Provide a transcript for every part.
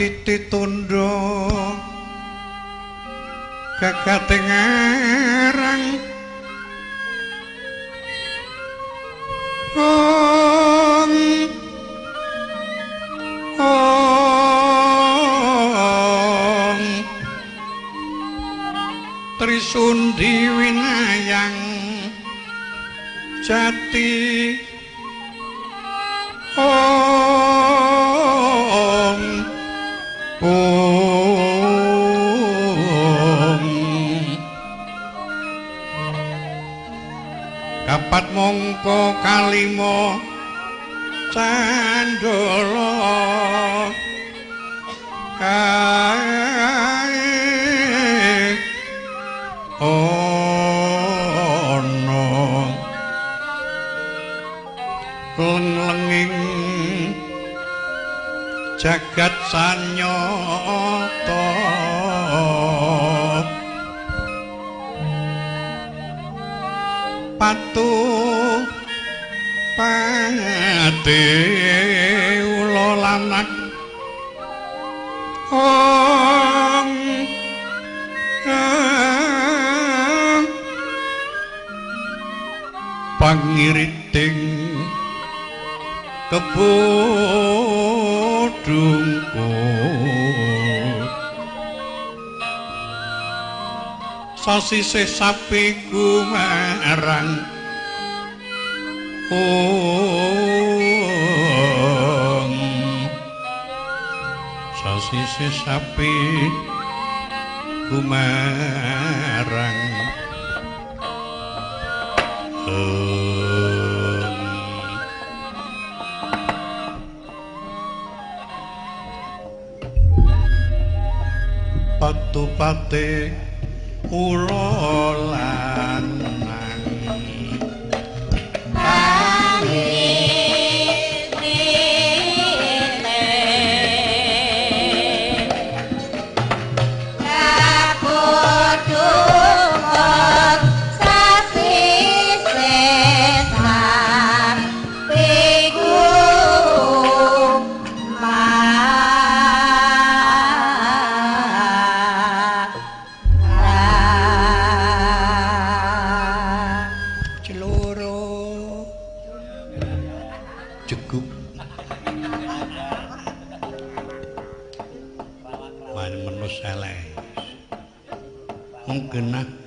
Titi tundha gagate ngarang ong ong Trisundi winayang jati ong ong kapat mongko kalima candala kae ana leng-lenging jagat sanyata patu pate ula lanak ong pangiriting kebodhungku sasisih sapi gumarang ong sasisih sapi gumarang patu-pate ula lanang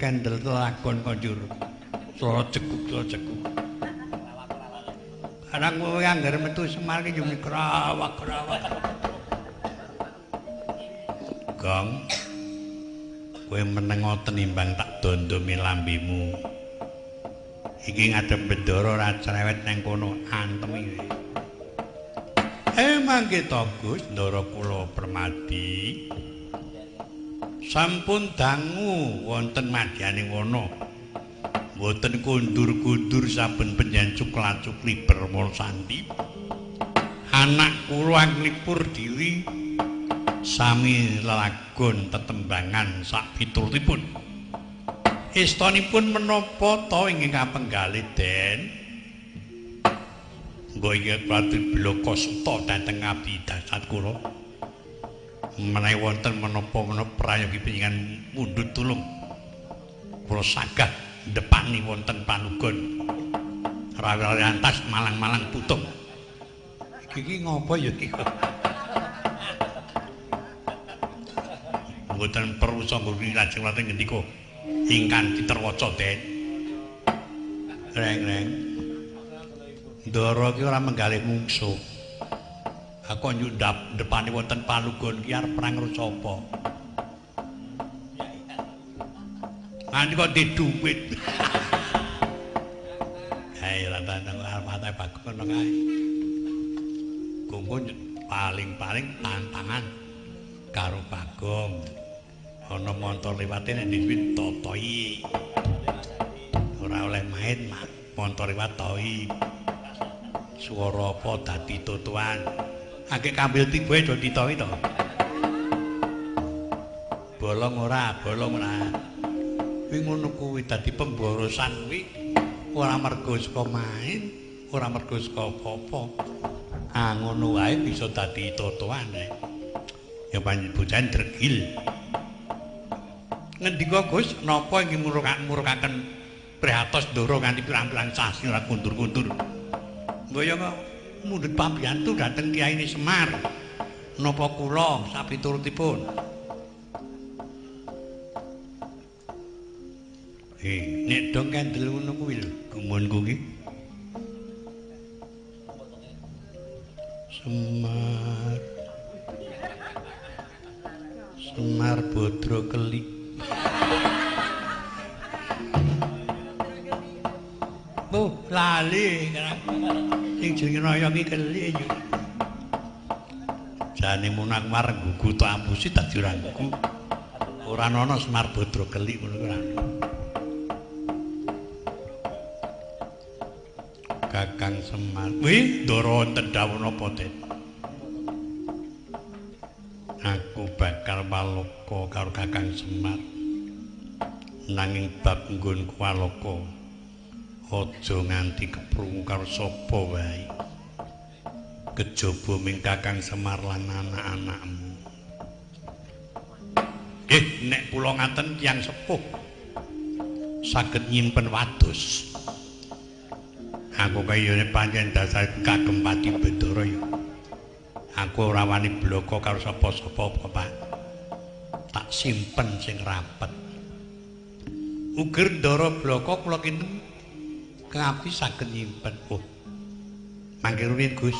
kendel lakon konjur swara jeguk jeguk kadang kowe anggar metu Semar ki yo krawak-krawak gong kowe meneng tenimbang tak dondomi lambimu iki ngadep Bendara ora cerewet nang kono antemi mangke to Gus Ndara kula Permadi sampun dangu wonten madyaning wana mboten kundur-kundur saben penjen cukla-cukli bermol sandi anak kula nglipur diri sami lelagon tetembangan sak piturutipun istonipun menapa ta ingkang kapenggalih Den mbok iki pratri bloko suta dhateng abdi dasat kula menawi wonten menapa-menapa prayogi panjenengan mundhut tulung kula sagah ndepani wonten panugon rawil-rantas malang-malang putung iki iki ngopo ya iki mboten perlu sanggo lajeng lajeng ngendika ingkang diterwaca Den reng-reng Ndara iki ora menggalih mungsuh. Aku nyundap depane wonten palugon ki arep perang karo sapa? Nganti kok di duit. Hei, lantang arep bagus ngono kae. Gonggo paling-paling tantangan karo Bagong. Ana montor liwate nek duit totoi. Ora oleh main, montor liwat toi. Swara apa dadi totoan? Akeh kambil tibae do ditohi to. Bolong ora, bolong ora. Kuwi ngono kuwi dadi pemborosan kuwi ora mergo saka main, ora mergo saka apa-apa. Ah ngono wae bisa dadi totoan. Ya pancen bocah dregil. Ngendika Gus, napa inggih murukaken prihatos ndara nganti pirang-pirang sasi ora kundur-kundur. Mbaya mundhut pambiyantu dhateng Kiyaine Semar. Napa kula sapiturutipun? Nek dong kandel ngono kuwi lho, gumunku ki. Semar. Semar Bodro Kelik. Oh, lali sing jenenge Naya ki kelik yo. Jane munak mareng gugu tok ampusi dadi ora gugu. Ora ana Semar Bodro Kelik ngono kuwi ora. Kakang Semar. Wih, ndara wonten dawuh napa, Den? Aku bakal waloka karo Kakang Semar. Nanging bab nggonku waloka aja nganti keprungu karo sapa wae. Kejaba ming Kakang Semar lan anak-anakmu. Nggih, nek kula ngaten tiyang sepuh saged nyimpen wados. Aku kayane pancen dasar kagem Pati Bendara ya. Aku ora wani bloko karo sapa-sapa apa, Pak. Tak simpen sing rapet. Uger ndara bloko kula kinten kang abdi saged nyimpen. Oh. Mangke rumiyin, Gus.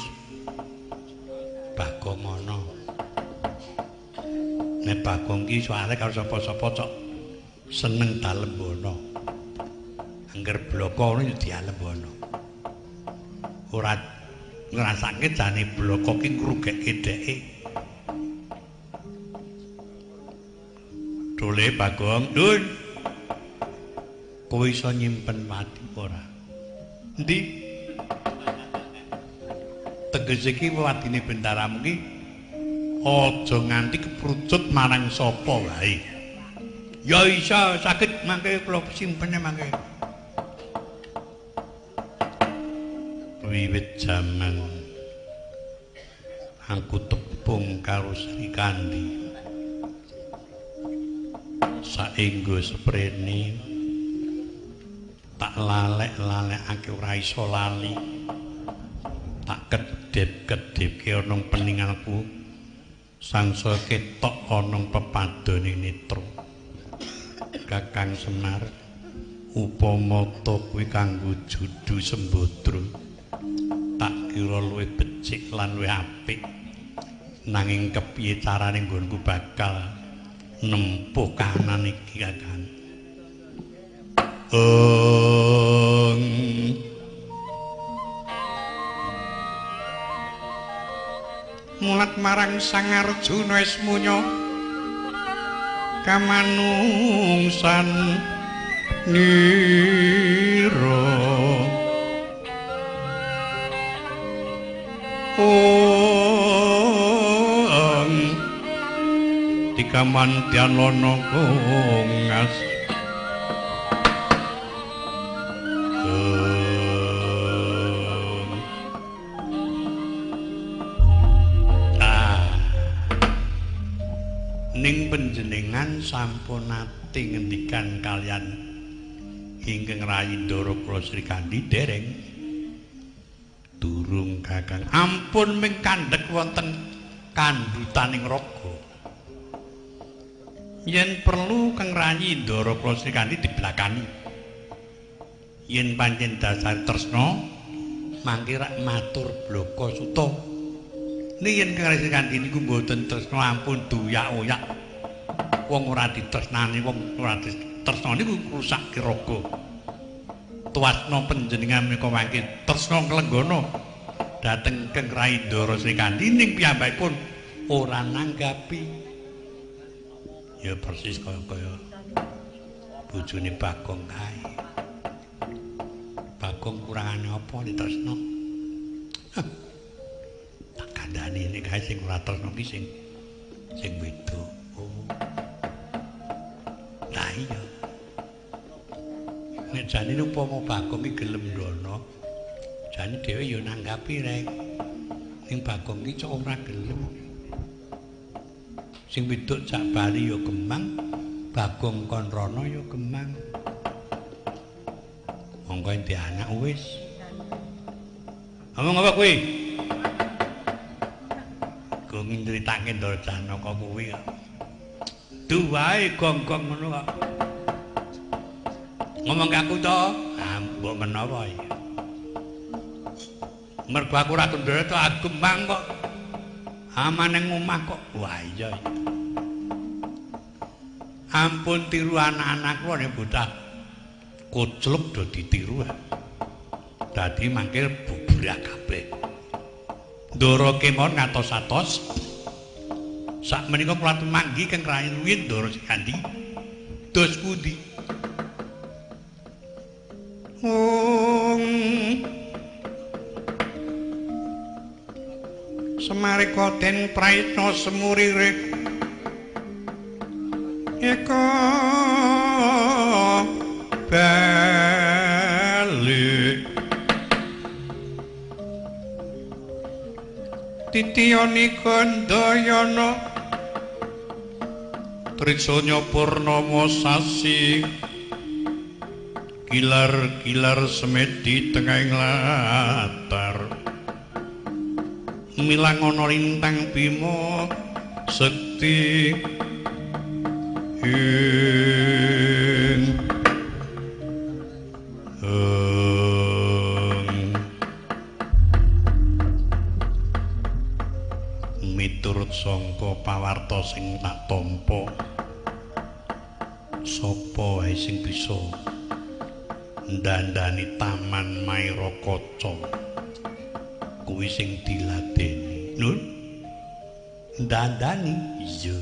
Bagong ana. Nek Bagong ki soalé karo sapa-sapa cok seneng dalembono. Angger bloko ngono ya dialembono. Ora ngrasake jane bloko ki ngrugekke dheke. Dole Bagong, Dun. Kowe iso nyimpen wadi ora? Endi? Tegese iki wadine bendaramu ki aja nganti keprucut marang sapa wae. Ya iso saged mangke kula simpene mangke. Wiwit jaman aku tepung karo Sri Kandi. Saengga seprene tak lalek-lalekake ora iso lali. Tak kedhep-kedhepke ana peningalku sangsaya ketok ana pepadane netra. Kakang Semar, upama ta kuwi kanggo judu sembadra tak kira luwih becik lan luwih apik. Nanging kepiye carane nggonku bakal nempuh kahanan iki, Kakang? Mulat marang Sang Arjuna esmunya kamanungsan nira. Ong dikamantian lono kongas. Ning panjenengan sampun nate ngendikan kalian ingkang rayi Ndara kula Sri Kandi dereng? Durung, Kakang. Ampun ming kandhek wonten kandhutaning raga. Yen perlu Kang rayi Ndara kula Sri Kandi diblakani. Yen pancen dasar tresna mangke rak matur blaka suta. Ning yen Kang Sri Kandi niku mboten tresna ampun duyak-uyak. Wong ora ditresnani, wong ora ditresna niku rusak raga. Tuwasna panjenengan menika mangke tresna nglenggana dhateng Kang Rayi Ndara Sri Kandi ning piyambakipun ora nanggapi. Ya persis kaya-kaya bojone Bagong kae. Bagong kurangane apa ditresna? Tak kandhani nek kae sing ora tresna ki sing wedok. Oh. Lah iya. Nek jane upama Bagong ki gelem ndono, jane dhewe ya nanggapi rek. Ning Bagong ki cok ora gelem. Sing wedok jak bali ya Gemang, Bagong kon rono ya Gemang. Monggo endi anak wis. Ngomong apa kuwi? Gong nyritake Ndara Janaka kuwi kok. Duwae gong-gong ngono kok. Ngomong ke aku to, ah mbok menawa ya. Mergo aku ora kendara to Gemang kok. Aman nang omah kok. Wah iya. Ampun tiru anak-anak kula nek bocah kocluk do ditiru. Dadi mangkil bubrah kabeh. Ndara kemawon ngatos-atos. Sak menika kula tumanggi keng rayi Ndara Srikandhi. Dos pundi? Semarika den prayitna semurire eka bali titiyani gandayana trisanya purnama sasi kilar-kilar semedi tengahing latar milang ana lintang bima sekti ing miturut sangka pawarta sing tak tampa sapa wae sing bisa ndandani Taman Mairakaca kuwi sing diladeni. Lho, ndandani? Iya.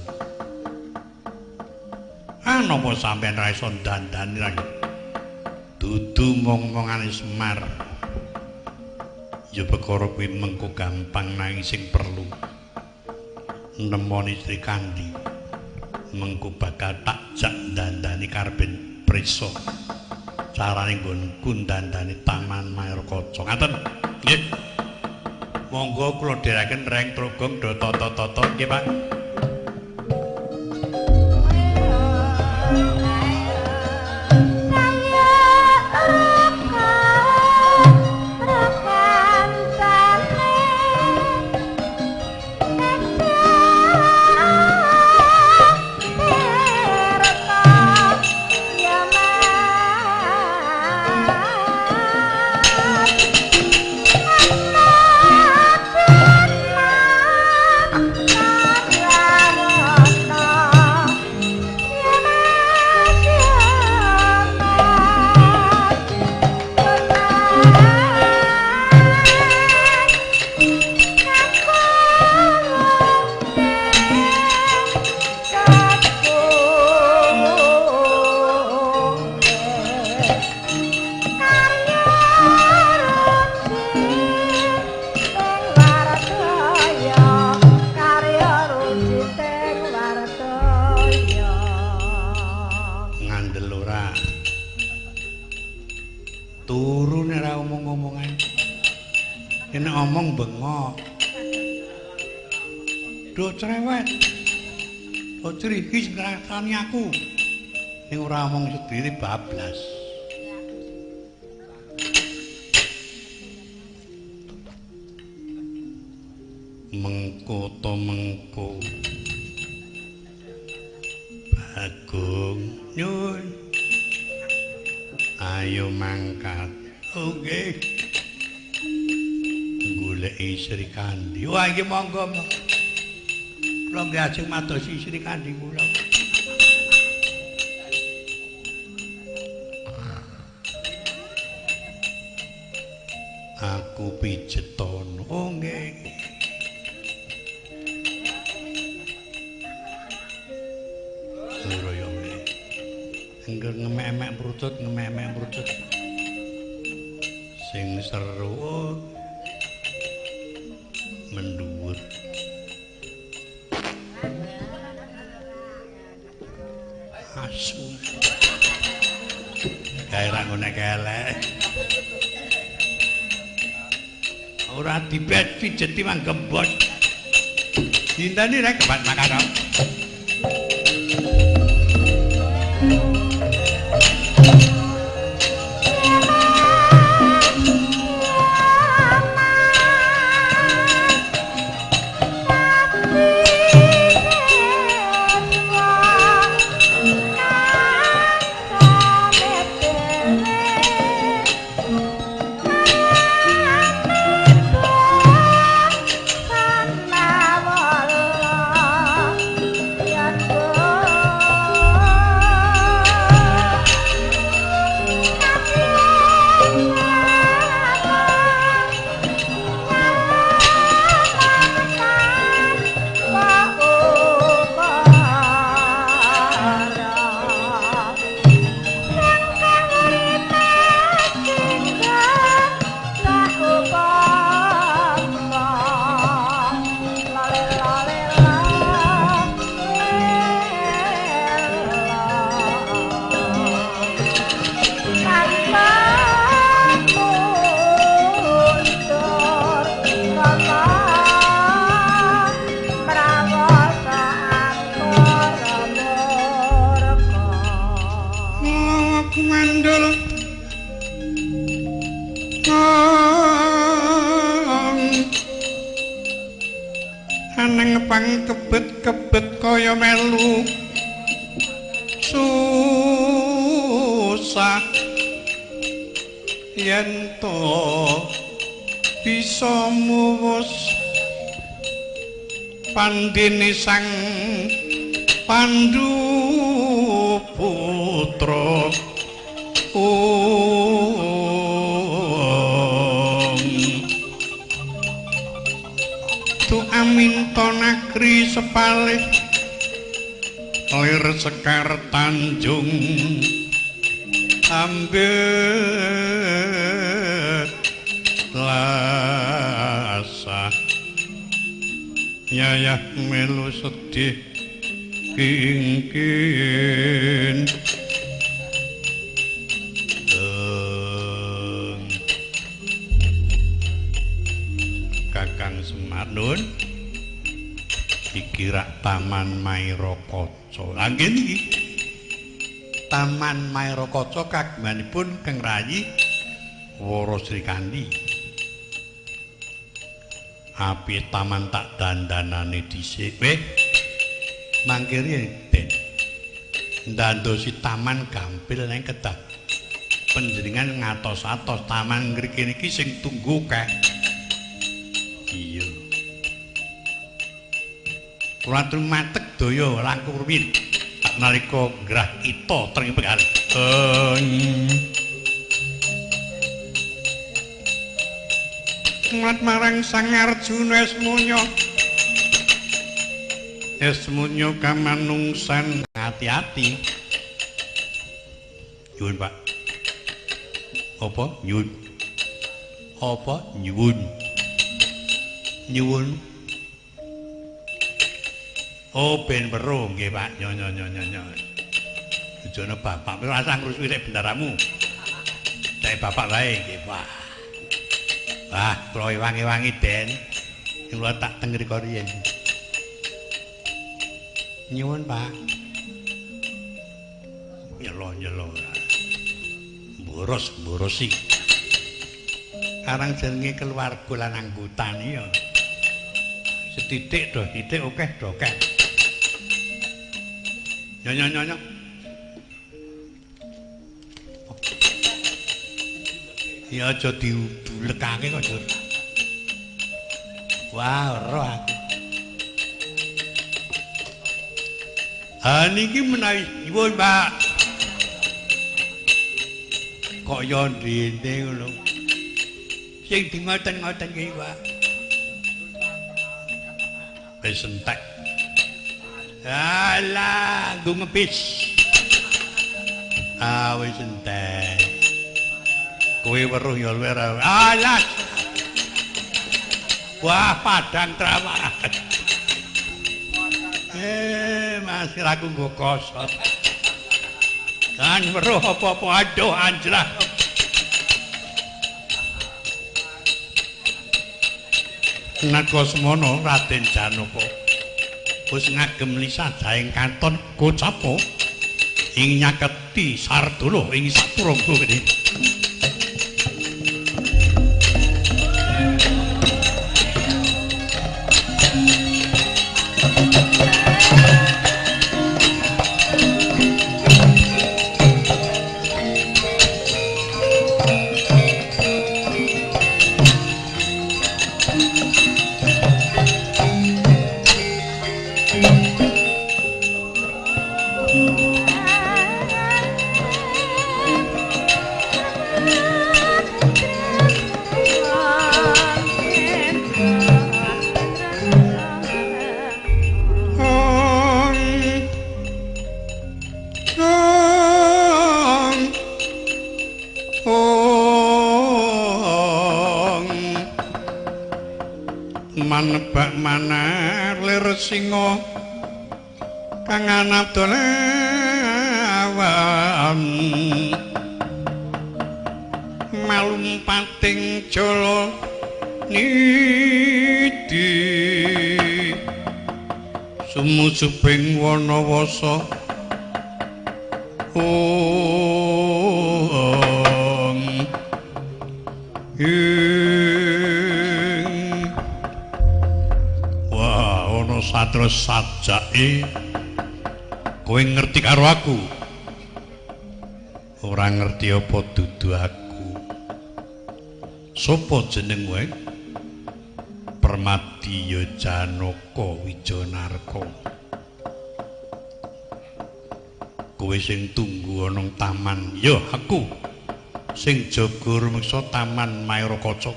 Ah, napa sampeyan ra iso ndandani ra? Dudu mong-mongane Semar. Ya perkara kuwi mengko gampang nanging sing perlu nemoni Srikandhi mengko bakal tak jak ndandani karben prisa carane nggonku ndandani Taman Mairakaca. Ngaten? Nggih. Monggo kula dherekaken reng trogong do tata-tata nggih, Pak. Omong bengok. Do cerewet. Do crihis ngrasani aku. Ning ora omong sediri bablas. Mengko to mengko. Bagong nyun. Ayo mangkat. Oke. Goleki Srikandhi. Wah iki monggo. Kula nggih ajeng madosi Srikandhi kula. Aku pijetono. Oh nggih. Loro ya nggih. Engger ngemek-emek mrucut, ngemek-emek mrucut. Sing seru mendhuwur. Asu. Gawe ra ngene kelek. Ora dibet pijeti mang gembot. Dinteni rek kebat makanan. Aneng pang kebet-kebet kaya melu susah yen to bisa muwus pandene sang Pandu putra. Tu aminta nagri sepalih lir sekar tanjung ambet lasah yayah melu sedih kingkin. Kakang Semar nun iki rak Taman Mairakaca. Lah nggih niki Taman Mairakaca kagunganipun Keng Rayi Wara Srikandhi. Api taman tak dandanane dhisik. Weh mangke riyen Den ndandosi taman gampil nang kedah panjenengan ngatos-atos taman ngriki niki sing tunggu keh. Iya. Kula atur matek daya langkung rumiyin nalika ngrah ita teng pegal. Mulat marang Sang Arjuna Esmunya. Esmunya kamanungsan ati-ati. Nyuwun, Pak. Apa? Nyuwun. Apa? Nyuwun. Nyuwun. Oh, ben weruh nggih, Pak. Nyo nyo nyo nyo. Tujono bapak ora usah ngrusuhi rek bendaramu. Cek bapak wae nggih, Pak. Wah, kula ewangi-wangi, Den. Kula tak teng ngriko riyen. Nyuwun, Pak. Nyelo-nyelo. Boros-borosi. Karang jenenge keluarga lan anggotane ya. Setitik do titik akeh do akeh. Nyo nyo nyo nyo. Ya aja diulekake kok, Jur. Wah, ora aku. Ha niki menawi nyuwun, Pak. Kok ya ndene ngono. Sing di ngoten-ngoten ki, Pak. Wis entek. Alah, nggo ngebis. Ah, wis entek. Kowe weruh ya luwe. Alah. Wah, padang trawak. Mas aku nggo kosot. Kan weruh apa-apa aduh anjlah. Naga semono Raden Janaka wis ngagem lisah jaeng katon gocapo Ing nyaketi Sardana ing Saturangga kene. Manebak manar lir singa kang anadolawan malumpating jala nidi sumujubing wanawasa ong Satria sajake kowe ngerti karo aku ora ngerti apa dudu aku. Sopo jeneng kowe? Permadi Janaka Wijanarka. Kowe sing tunggu ana taman ya aku sing jaga rumeksa taman Maerakaca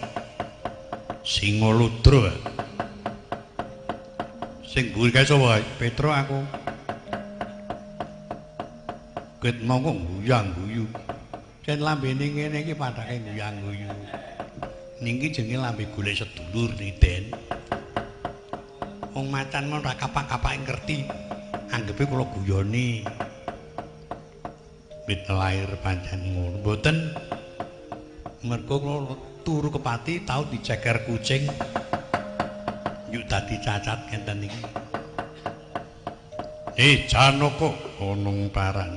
Singaludra. Sing mburi kae sapa? Petro aku. Ket mau kok guyang-guyu. Yen lambene ngene iki padake guyang-guyu. Niki jenenge lambe golek sedulur Niden. Wong macan mon ora kapak-kapake ngerti. Anggepe kula guyoni. Wit lair pancen ngono. Mboten. Mergo kula turu kepati tau diceker kucing. Yuk dadi cacat ngenten iki. Janaka ana paran.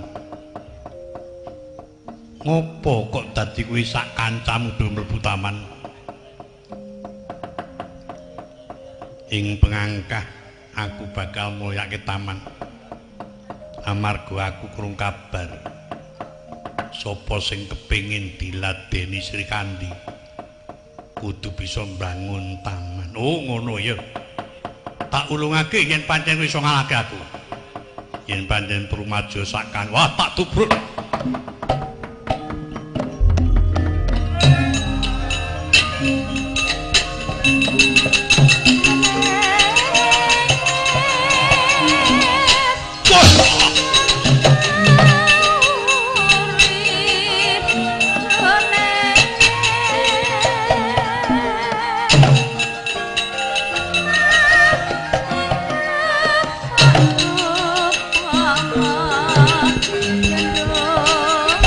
Ngopo kok dadi kuwi sak kancamu do mlebu taman? Ing pengangkah aku bakal mulyake taman. Amarga aku krungu kabar sapa sing kepengin diladeni Sri Kandi kudu bisa mbangun taman. Oh ngono ya. Tak ulungake yen pancen iso ngalahke aku. Yen pancen prumaja sakan, wah tak tubruk. Oh,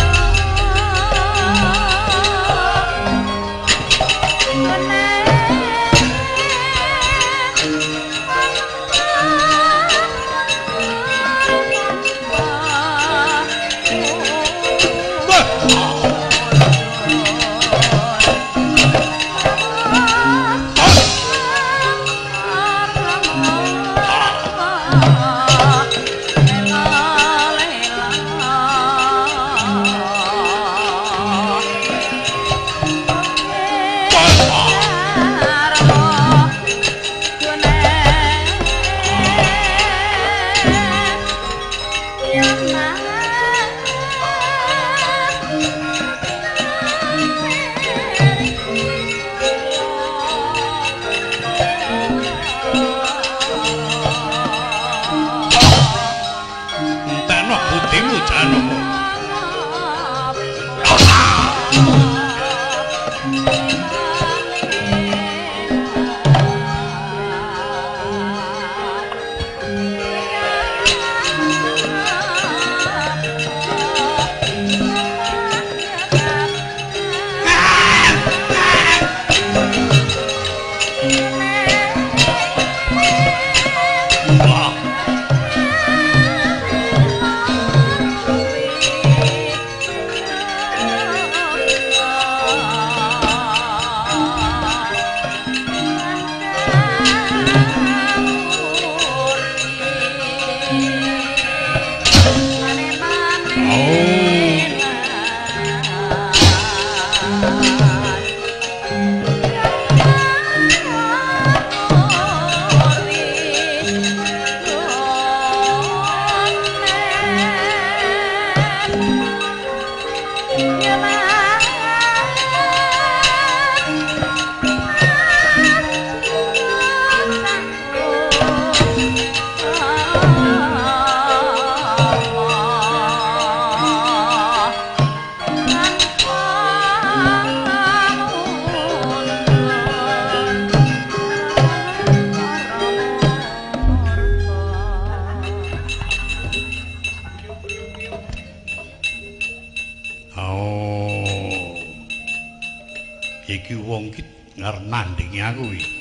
Iki wong ki ngarep nandingi aku iki.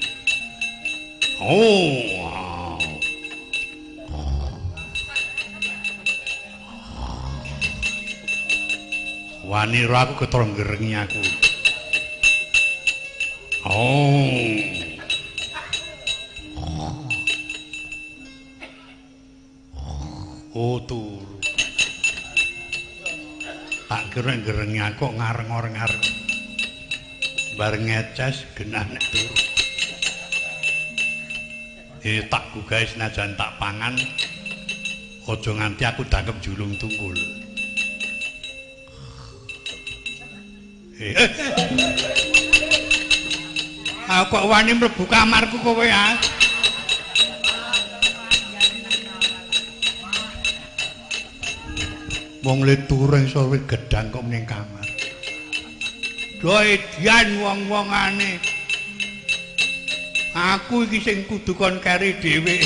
Oh. Wani ro aku ketara nggerengi aku. Oh. Oh turu. Tak kira nggerengi aku kok ngareng-ngareng. Bareng ngeces genah nek turu. Tak gugahe senajan tak pangan aja nganti aku dangkep julung tungkul. Aku kok wani mlebu kamarku kowe ah. Wong le turu ing sore gedang kok ning kamar. Do edian wong-wongane. Aku iki sing kudu kon keri dhewe.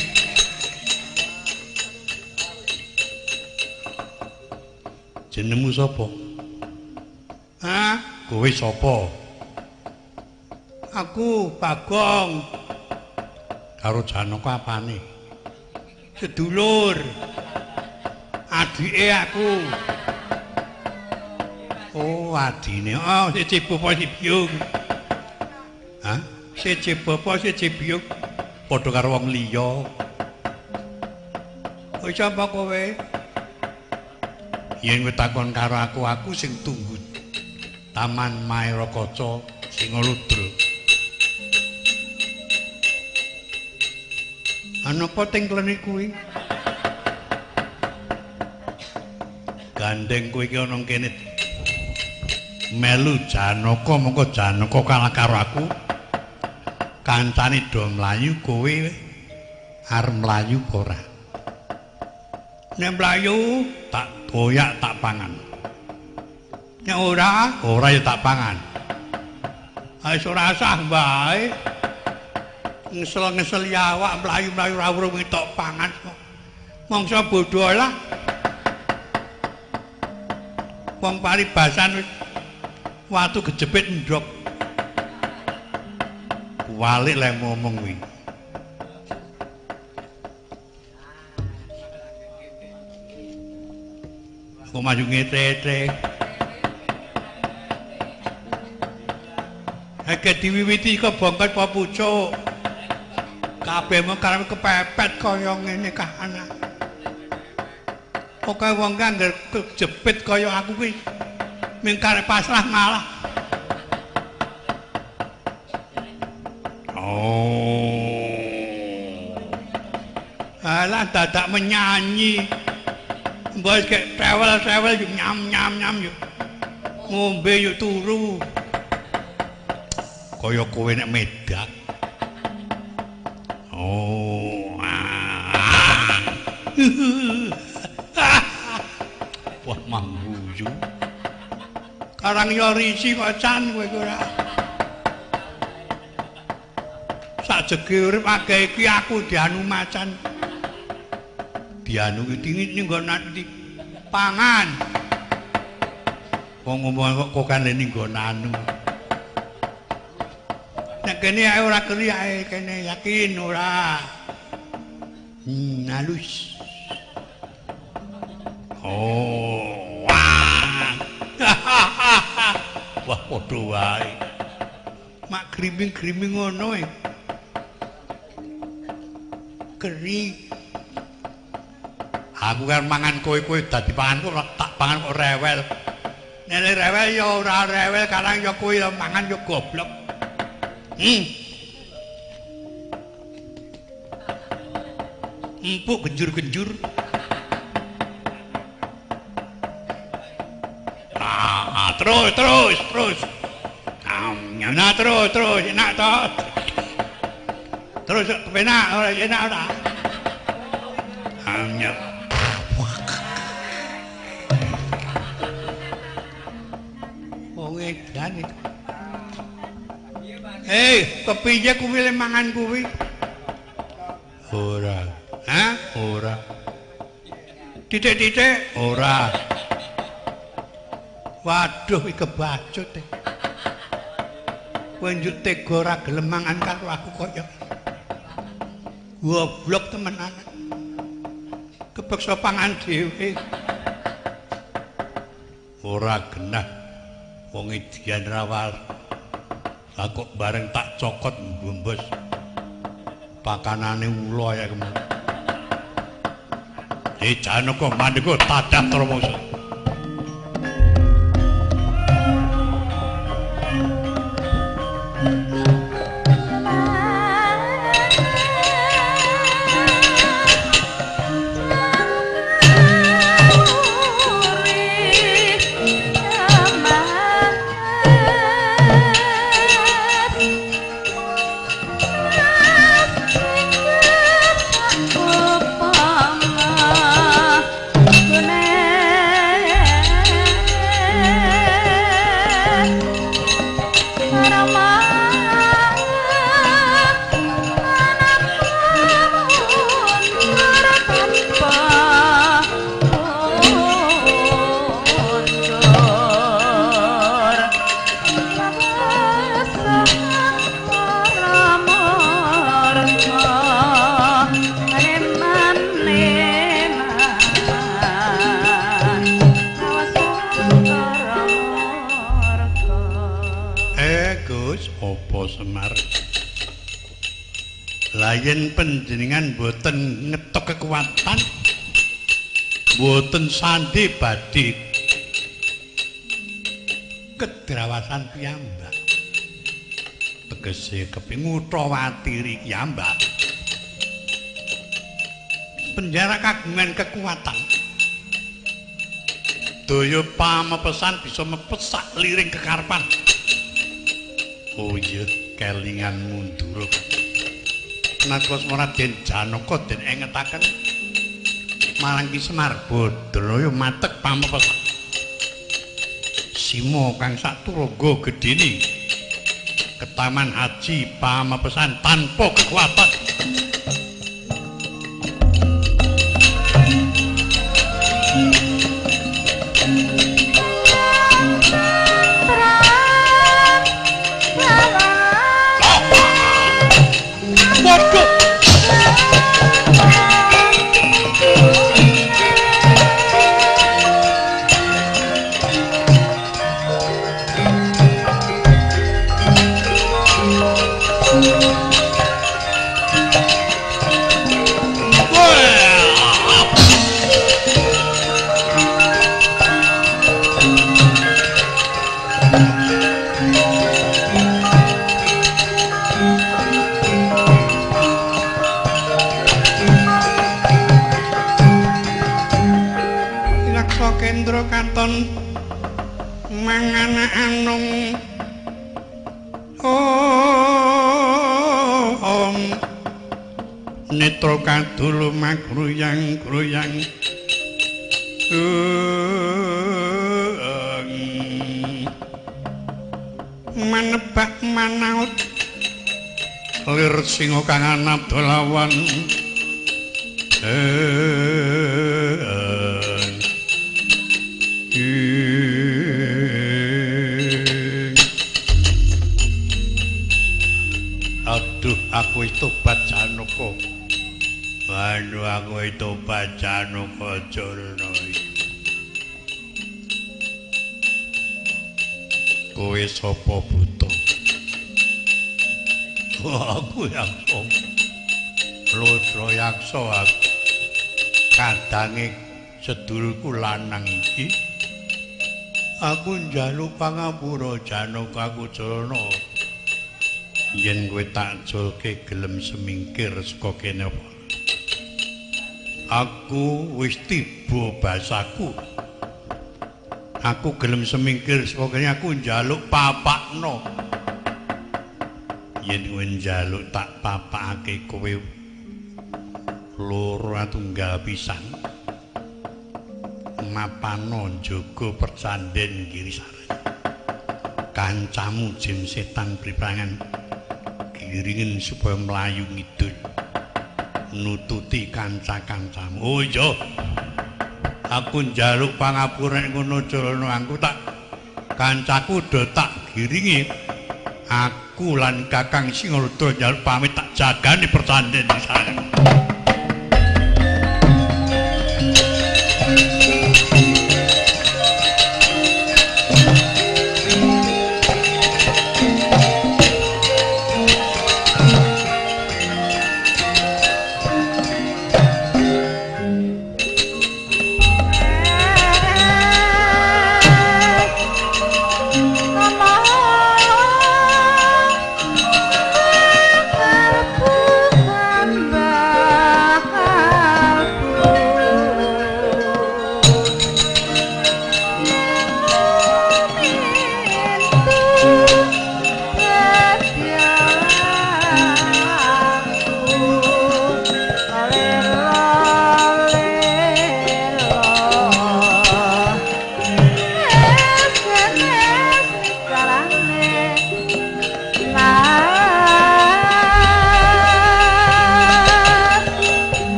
Jenengmu sapa? Hah? Kowe sapa? Aku Bagong. Karo Janaka apane? Sedulur. Adike aku. Oh, adine. Oh, siji bapa siji biyung. Hah? Siji bapa siji biyung padha karo wong liya. Kowe sapa kowe? Yen kowe takon karo aku, aku sing tunggu Taman Maerakaca Singaludra. Ana apa teng klene kuwi? Gandeng kowe iki ana kene. Melu Janaka, mongko Janaka kalah karo aku. Kancane do mlayu, kowe arep mlayu apa ora? Nek mlayu tak doyak tak pangan. Nek ora, ora ya tak pangan. Wis ora sah wae. Ngesel-ngesel ya awak mlayu-mlayu ora urung tok pangan kok. Mangsa bodho lah. Wong paribasan watu kejepit ndhok. Kuwalik lek ngomong kuwi. Kok maju ngetre-etre. Heke diwiwiti kok bongkot apa pucuk. Kabeh mung karep kepepet kaya ngene kahanan. Pokoke wong ki angger kejepit kaya aku kuwi ming karep pasrah ngalah. Oh. Alah dadak menyanyi. Mbok kek trewel-trewel yo nyam-nyam-nyam yo. Ngombe yo turu. Kaya kowe nek medak. Oh. Wah mangguyu. Karang yo risi kok can kowe ora. Sajege urip akeh iki aku dianu macan. Dianu iki ning nggon ati pangan. Wong ngomong kok kokan ning nggon anu. Nek kene ae ora keri ae kene yakin ora. Halus. Oh. Wah. Wah padha wae. Mak griming-griming ngono e. Keri. Aku kan mangan kowe-kowe dadi panganku tak pangan kok rewel. Nek rewel ya ora rewel karang ya kowe ya mangan ya goblok. Empuk genjur-genjur. Terus terus terus. Nah, terus terus enak to. Terus kepenak ora enak ora. Anyep. Wong edan iki. Kepiye kuwi le mangan kuwi? Ora. Hah? Ora. Titik-titik? Ora. Waduh, iki kebacut. Kowe njuk tega ora gelem mangan karo aku kaya goblok temenan. Kepeksa pangan dhewe. Ora genah wong edian rawal. Lah kok bareng tak cokot mbombos pakanane ula ya kemana. Janaka mandeka tadah tramangsa. Yen panjenengan boten ngetok kekuatan, boten sandi badhe kedrawasan piyambak. Tegese kepingin ngutawatiri piyambak. Penjara kagungan kekuatan. Daya pamepesan bisa mepesak liring kekarepan. Oh iya, kelingan munduruk. Nalika Raden Janaka den engetaken marang Ki Semar Badraya matek pamepesan. Sima kang saturaga gedhene ketaman haji pamepesan tanpa kekuatan. Mangan anung om netra kadulu magruyang-gruyang manebak manaut lir singa kang anabdolawan Aduh, aku wis tobat Janaka. Aduh, aku wis tobat Janaka Jurna. Kowe sapa buta? Aku yaksa. Ludra yaksa aku. Kadange sedulurku lanang iki. Aku njaluk pangapura Janaka aku Jurna. Yen kowe tak julke gelem semingkir saka kene apa? Aku wis tiba basaku. Aku gelem semingkir sepokene aku njaluk papakno. Yen kowe njaluk tak papakake kowe loro tunggal pisan. Mapano njaga percanden Girisaren. Kancamu jim setan priprangan giringen supaya mlayu ngidul nututi kanca-kancamu. Oh iya. Aku njaluk pangapura ngono Jalana, aku tak kancaku do tak giringi. Aku lan Kakang Singalodra njaluk pamit tak jagani percanden Girisaren.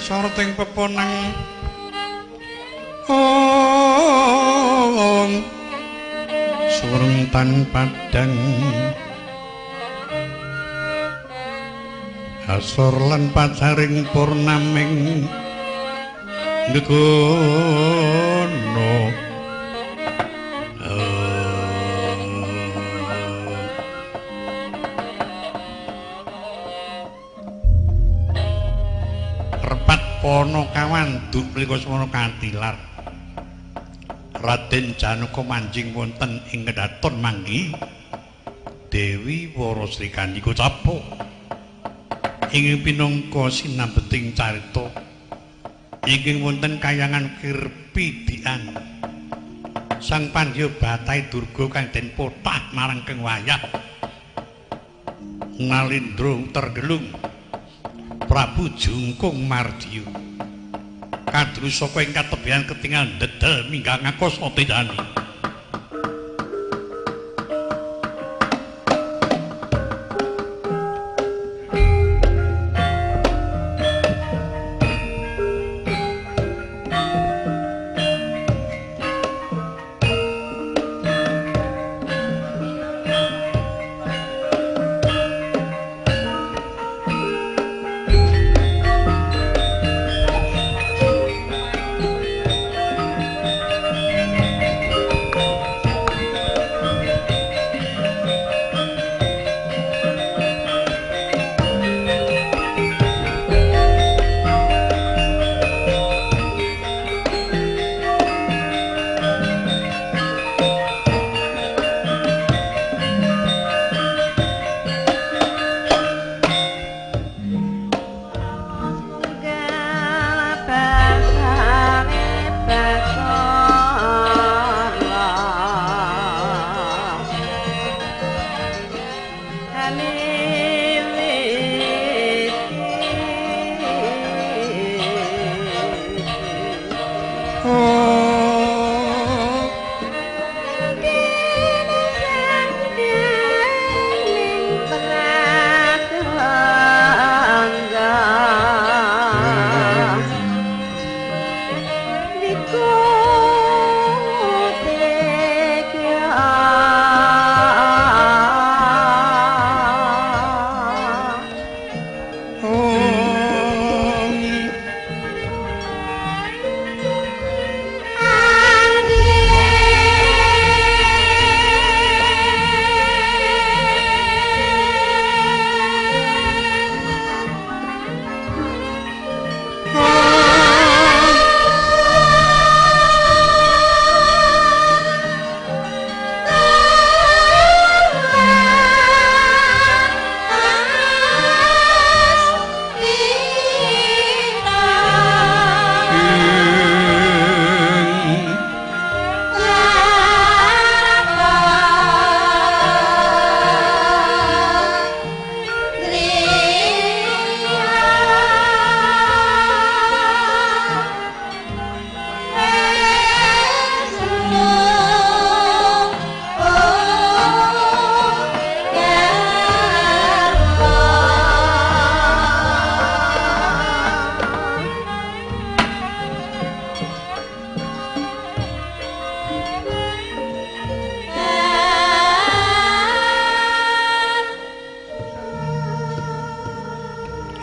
Sorting peponang ong sureng tan padang asor lan pacaring purnaming negono. Pono kawan duplika semana katilar Raden Janaka manjing wonten ing kedaton manggi Dewi Wara Srikandhi Kocapa ing pinangka sinambeting carita ingkang wonten kayangan Kirpidian Sang Pandya Batai Durga kang den potah marang Keng Wayah Nalindra tergelung Prabu Jungkung Mardiyo kadru saka ing katebihan ketingal ndedel minggah ngakasa tejani.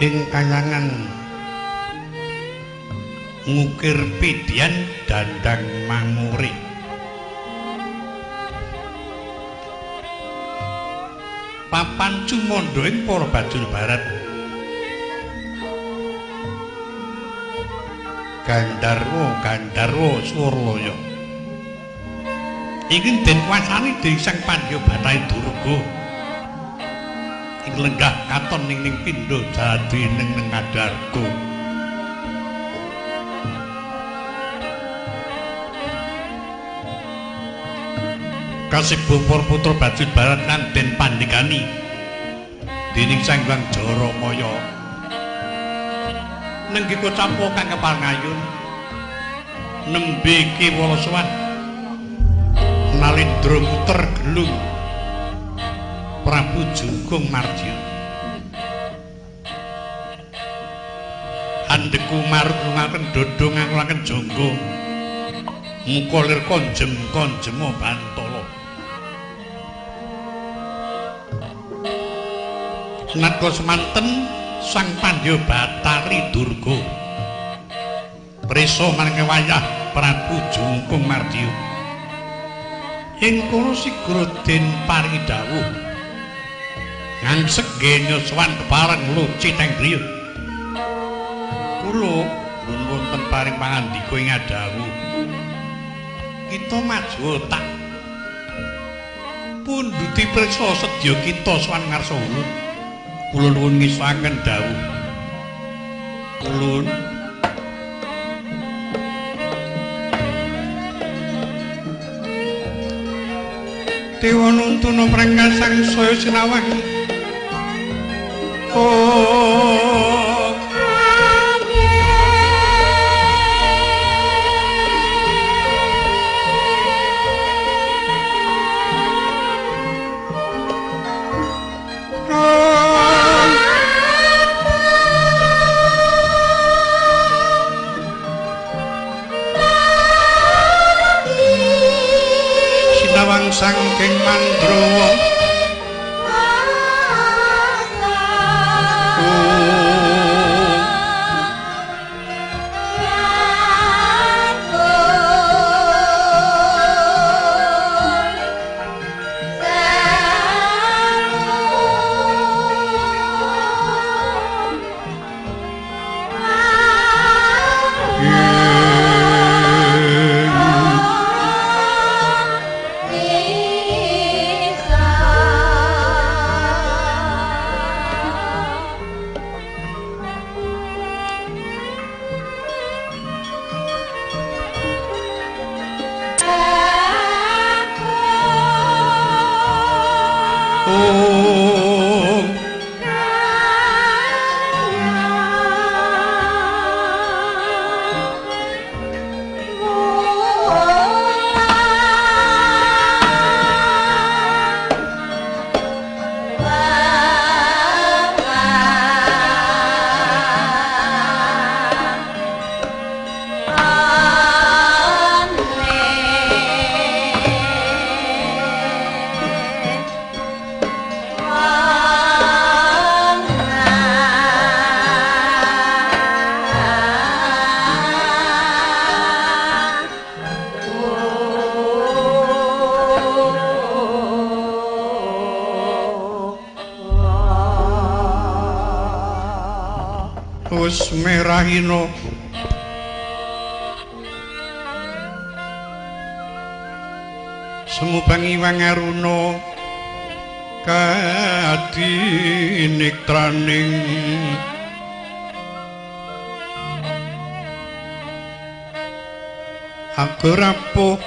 Ing kayangan ngukir pidian dandang manguri. Papan cumandha ing para bajul barat. Gandharwa Gandharwa Surlaya ingkang den kuwasani dening Sang Pandya Bathari Durga. Ing lenggah katon ning ning pindha jati ning ning adarga. Kasibu para putra bajul barat kang den pandhikani dening Sang Hyang Jaramaya. Nenggih kocapa kang keparngayun nembe kewala sowan nalindra muter gelung Prabu Jungkung Mardiya. Andeku marut lungaken dada ngangulaken jangga muka lir konjem konjema bantala. Nalika semanten Sang Pandya Bathari Durga prisa marang wayah Prabu Jungkung Mardiya. Ing kono sigra den paringi dawuh ngangsek genya sowan kepareng luci teng griya. Kula nuwun wonten paring pangandika ing adawuh. Kita maju tak pundhuti priksa sedya kita sowan ngarsa ulun. Kula nuwun ngesaken dawuh. Ulun Dewa nuntuna prengkasang saya sinawang. Oh, sinawang saking Mandrawa. Wis merahina semubangi wangaruna kadiniktraning aku rapuh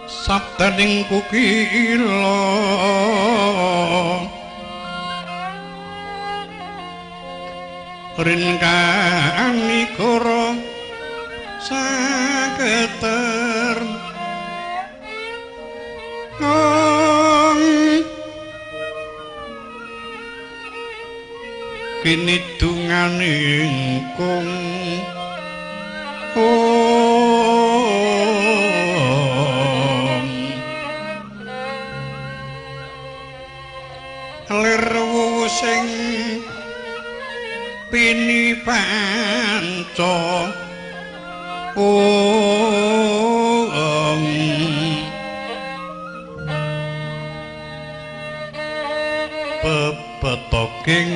sabdaning kukila rin kanikara saketer kini dunganing kung lir sing Kini panca ong pepetoking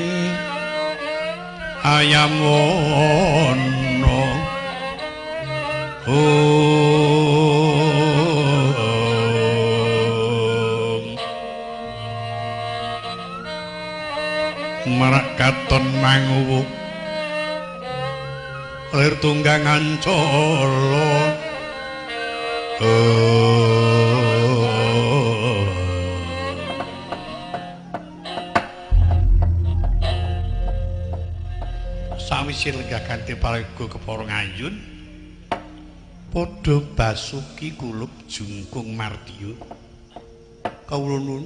ayam wono marak katon manguwu lir tunggangan colo. Sawise lenggah kanthi paraga kepara ngayun padha basuki kulup jungkung mardiya. Kawula nuwun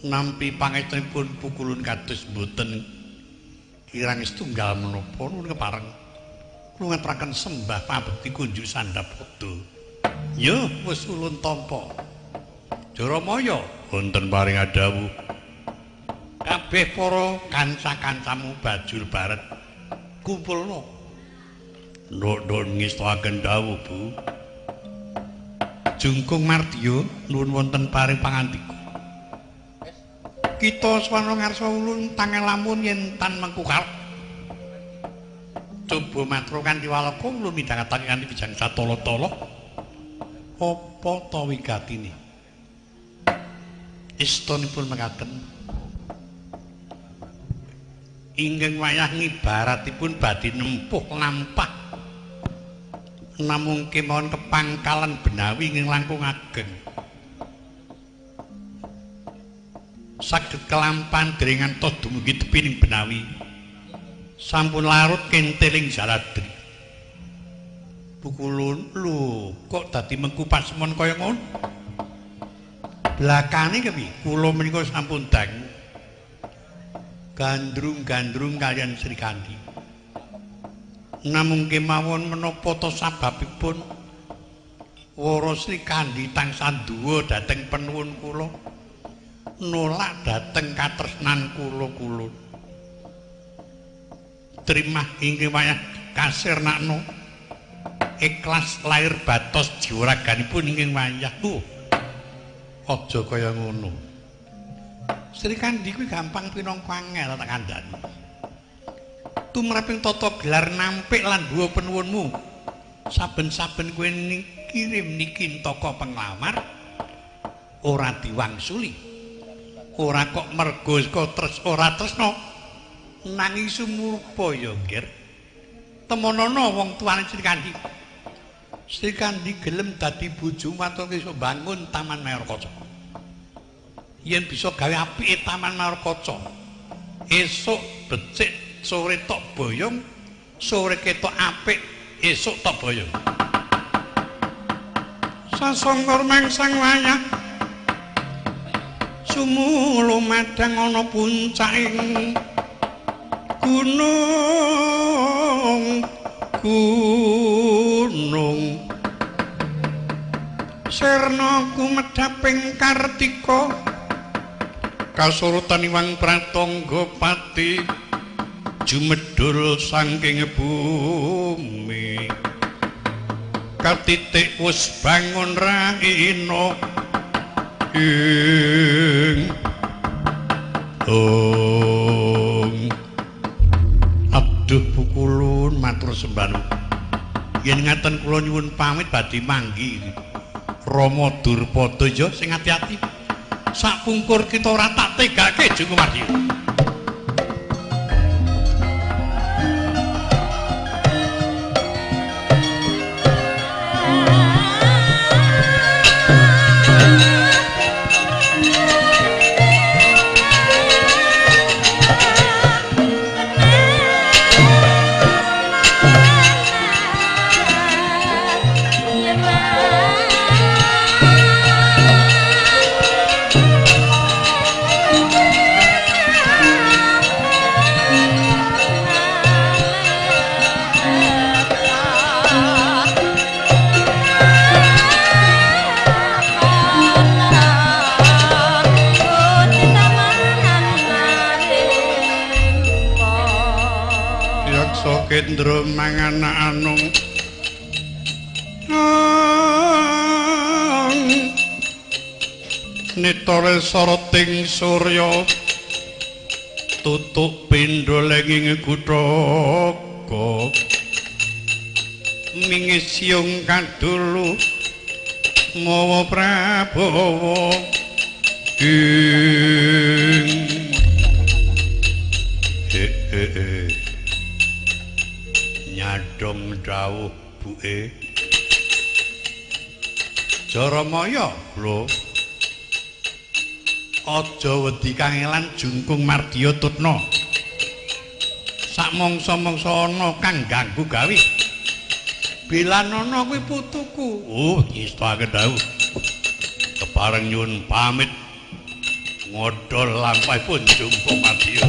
nampi pangestunipun pukulun kados mboten kirang setunggal menapa nuwun kepareng kula ngaturaken sembah pabekti kunjuk sandhapada. Ya wis ulun tampa. Jaramaya wonten paring adhawuh. Kabeh para kanca-kancamu bajul baret kumpulno. Nduk-nduk ngestoaken dawuh, Bu. Jungkung mardiya nuwun wonten paring pangandika. Kita swana ngarsa ulun tangel lamun yen tan mengku karep. Coba matur kanthi walaka ulun midhangetake kanthi bijang satala-tala. Apa ta wigatine? Istunipun mekaten. Ingkang wayah ngibaratipun badhe nempuh lampah. Namung kemawon kepangkalan benawi ingkang langkung ageng. Saged kelampan dereng ngantos dumugi tepining benawi. Sampun larut kenteling jaladri. Pukulun lho kok dadi mengku pasemon kaya ngono. Blakane kepiye? Kula menika sampun dangu. Gandrung-gandrung kaliyan Srikandhi. Namung kemawon menapa ta sababipun wara Srikandhi tansah duwa dhateng penuwun kula, nolak dhateng katresnan kula kulun. Trimah ingkang wayah kasirnakno ikhlas lair batos jiwa raganipun ingkang wayah. Aja kaya ngono. Srikandhi kuwi gampang pinangka angel tak kandhani. Tumraping tata gelar nampik lan duwa penuwunmu. Saben-saben kowe kirim niki toko penglamar ora diwangsuli. Ora kok mergo tres ora tresna nanging sumurpa ya, Ger. Temonono wong tuane Srikandhi. Srikandhi gelem dadi bojomu waton iso bangun Taman Mayorkaca. Yen bisa gawe apike Taman Mayorkaca, esuk becik sore tok boyong, sore ketok apik esuk tok boyong. Sasangkar mangsang wayah sumulu madang ana puncaking gunung gunung sirna kumedhaping kartika kasurutan iwang pratangga pati jumedhul saking bumi katitik wis bangun raina ing ong. Aduh pukulun matur sembah yen ngaten kula nyuwun pamit badhe manggi Rama Durpada ya sing ati-ati. Sakpungkur kita ora tak tegake Joko Mardiya. Bye. Kendra mangan anung nitore soroting surya tutuk pindha lenging kuthaga mingis siung kadulu mawa prabawa ing nyadong dawuh buke Jaramaya lho aja wedi kangelan jungkung mardya tutna sak mangsa-mangsa ana kang ganggu gawe bilanana kuwi putuku. Oh ngestake dawuh kepareng nyuwun pamit ngodol lampahipun jungkung mardya.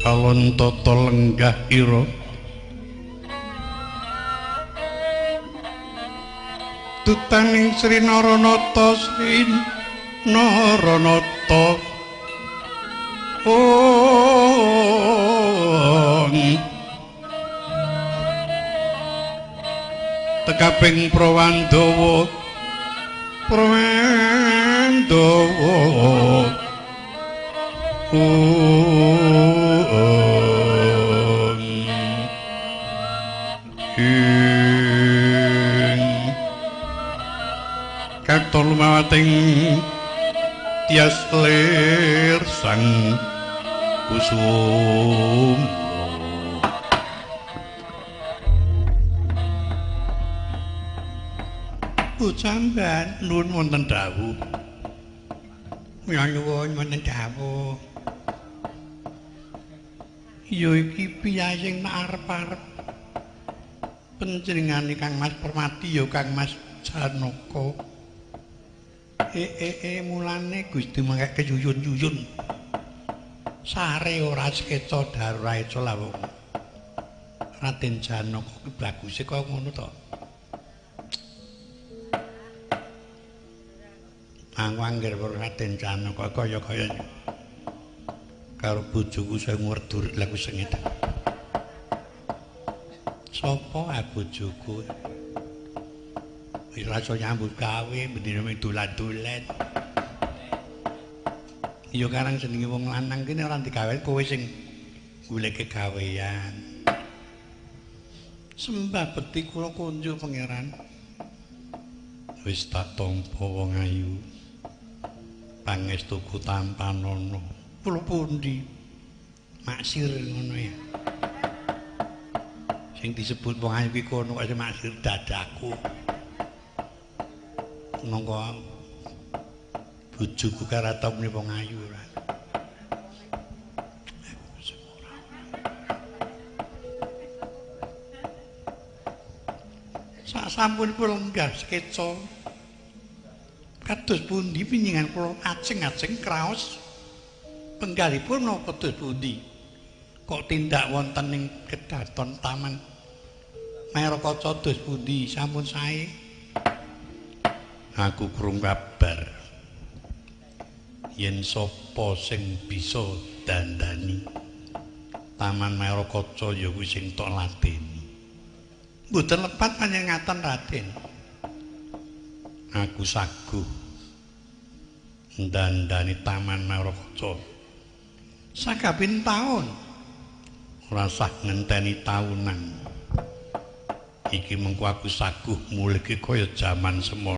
Alon tata lenggah ira tutaning Sri Naranata Sri Naranata ong tekaping Prawandawa Prawandawa katon lumawating tias lir sang kusum ucamban nuwun wonten dawuh nyuwun wonten dawuh ya iki piye sing arep-arep panjenengane Kang Mas Permati ya Kang Mas Janaka. Mulane Gusti mangke keyuyun-yuyun sare ora sekeca daru ra lawung Raden Janaka ki baguse kaya ngono to. Aku angger weruh Raden Janaka kaya-kaya karo bojoku sing werdur laku sengit. Sapa bojoku? Wis rasa nyambut gawe bendina mung dolan-dolan. Ya karang jenenge wong lanang kene ora digawe kowe sing goleke gawean. Sembah bekti kula kunjuk pangeran. Wis tak tampa wong ayu. Pangestuku tampanana. Kula pundi? Maksir ngono ya. Sing disebut wong ayu ki kono kok maksir dadaku. Monggo bojoku karata muni wong ayu ora. Sak sampun kula lenggah skeca kados pundi panjenengan kula ajeng-ajeng kraos penggalipun napa kados pundi kok tindak wonten ing kedaton taman Maerakaca dos pundi sampun sae. Aku krungu kabar yen sapa sing bisa dandani Taman Maerakaca ya kuwi sing tok ladeni. Mboten lepat panjenengan Raden. Aku saguh dandani Taman Maerakaca sakabin taun ora sah ngenteni taunan. Iki mengko aku saguh mulih kaya jaman semono.